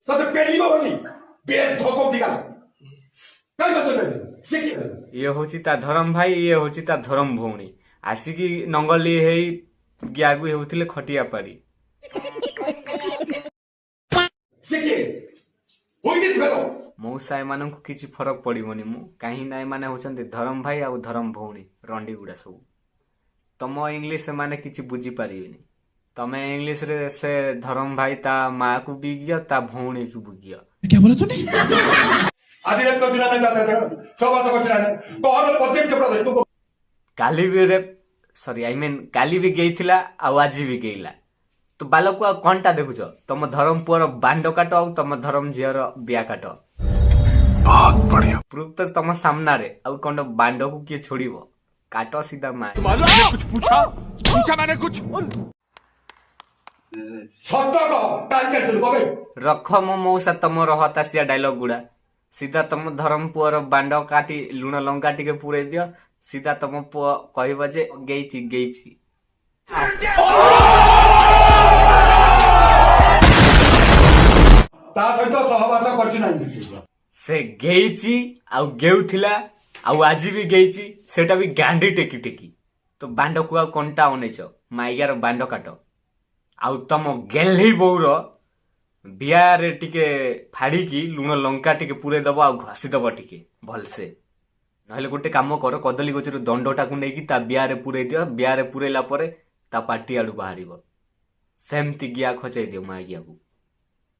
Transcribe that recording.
ତତେ ପେଲିବ ବୋଲି ବେଧ କୋଉଠିକାର କାଇଁ ବାଜୁଛନ୍ତି ସେ କିଏ? ଇଏ ହଉଛି ତା ଧରମ ଭାଇ, ଇଏ ହଉଛି ତା ଧରମ ଭଉଣୀ। ଆସିକି ନଙ୍ଗଲି ହେଇ ଗିଆଗୁ ହେଉଥିଲେ ଖଟିଆ ପାରି। ସେ କିଏ? Who is this fellow? ମଉସା, ଏମାନଙ୍କୁ କିଛି ଫରକ ପଡ଼ିବନି ମୁଁ, କାହିଁକି ନା ଏମାନେ ହଉଛନ୍ତି ଧରମ ଭାଇ ଆଉ ଧରମ ଭଉଣୀ, ରଣ୍ଡି ଗୁଡ଼ା ସବୁ। ତମ ଇଂଲିଶ ସେମାନେ କିଛି ବୁଝିପାରିବେନି। ତମେ ଇଂଲିଶରେ ସେ ଧରମ ଭାଇ ତା ମାଆକୁ ବିଗିଅ, ତା ଭଉଣୀକୁ ବିଗିଅ। ଆଜି ରେପ କରିଛି ନା ନାଇଁ? ତା ସାଥିରେ ସହବାସ କରିଛି ନା ନାଇଁ କହ, ନହେଲେ ବଜେଇ ଚପଡ଼ା ଧରି। କାଲି ବି ରେପ୍, ସରି, I mean କାଲି ବି ଗେଇଥିଲା ଆଉ ଆଜି ବି ଗେଇଲା। ତ ବାଲକୁ ଆଉ କଣଟା ଦେଖୁଛ? ତମ ଧରମ ପୁଅର ବାଣ୍ଡ କାଟ ଆଉ ତମ ଧରମ ଝିଅର ବିଆ କାଟ। ପ୍ରୁଫ ତ ତମ ସାମ୍ନାରେ, ଆଉ କଣ ବାଣ୍ଡକୁ କିଏ ଛୋଡ଼ିବ? କାଟ ସିଧା ମା। कुछ पूछा? पूछा मैंने कुछ? ସତ କହ, କାହିଁକି ଆସିଥିଲୁ କବେ? ରଖ ମୋ ମଉସା ତମର ହତାଶିଆ ଡାଇଲଗ ଗୁଡା। ସିଧା ତମ ଧରମ ପୁଅର ବାଣ୍ଡ କାଟି ଲୁଣ ଲଙ୍କା ଟିକେ ପୁରେଇ ଦିଅ, ସିଧା ତମ ପୁଅ କହିବ ଯେ ଗେଇଛି ଗେଇଛି। ତା ସହିତ ସହବାସ କରିଛି ନାହିଁ? ସେ ଗେଇଛି ଆଉ ଗେଉଥିଲା ଆଉ ଆଜି ବି ଗେଇଛି, ସେଟା ବି ଗାଣ୍ଡି ଟେକି ଟେକି। ତ ବାଣ୍ଡକୁ ଆଉ କଣ୍ଟା ଅନେଇଛ? ମାଇଗାର ବାଣ୍ଡ କାଟ ଆଉ ତମ ଗେହ୍ଲି ବୋଉର ବିଆରେ ଟିକେ ଫାଡ଼ିକି ଲୁଣ ଲଙ୍କା ଟିକେ ପୁରେଇ ଦବ ଆଉ ଘଷିଦବ ଟିକେ ଭଲସେ। ନହେଲେ ଗୋଟେ କାମ କର, କଦଳୀ ଗଛରୁ ଦଣ୍ଡଟାକୁ ନେଇକି ତା ବିଆରେ ପୁରେଇ ଦିଅ। ବିଆରେ ପୁରେଇଲା ପରେ ତା ପାଟି ଆଡୁ ବାହାରିବ। ସେମିତି ଗିଆ ଖଚେଇ ଦିଅ ମାଇଗିଆକୁ।